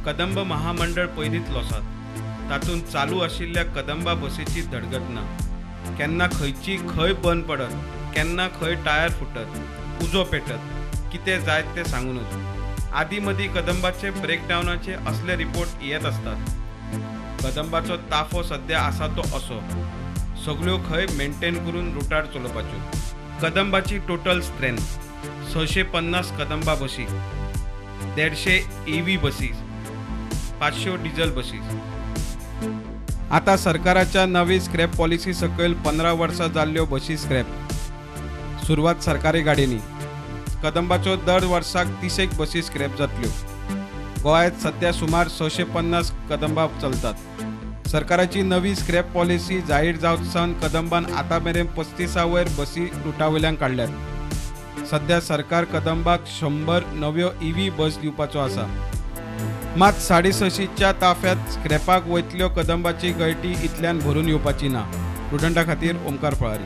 कदंब महामंडळ पयलींच लॉसात, तातूंत चालू आशिल्ल्या कदंबा बसीची धडगत ना. केन्ना खंयची खंय बंद पडत, केन्ना खंय टायर फुटत, उजो पेटत, कितें जायत तें सांगू नजो. आदी मदीं कदंबाचे ब्रेकडावनाचे असले रिपोर्ट येत आसतात. कदंबाचो ताफो सद्या आसा तो असो, सगळ्यो खंय मेंटेन करून रुटार चलोवपाच्यो. कदंबाची टोटल स्ट्रेंथ 650 कदंबा बशी, 150 EV बसी, 500 डिझल बसी. आतां सरकाराच्या नवी स्क्रॅप पॉलिसी सकयल 15 वर्सां जाल्ल्यो बशी स्क्रॅप. सुरवात सरकारी गाडयांनी. कदंबाच्यो दर वर्साक 30 बसी स्क्रॅप जातल्यो. गोंयांत सद्या सुमार 650 कदंबा चलतात. सरकाराची नवी स्क्रॅप पॉलिसी जाहीर जावत सावन कदंबान आतां मेरेन 35 वयर बसी रुटा वयल्यान काडल्यात. सद्या सरकार कदंबाक 100 नव्यो EV बस दिवपाचो आसा. मात 650च्या ताफ्यांत स्क्रॅपाक वयतल्यो कदंबाची गळटी इतल्यान भरून येवपाची ना. प्रुडंटा खातीर ओमकार फळारी.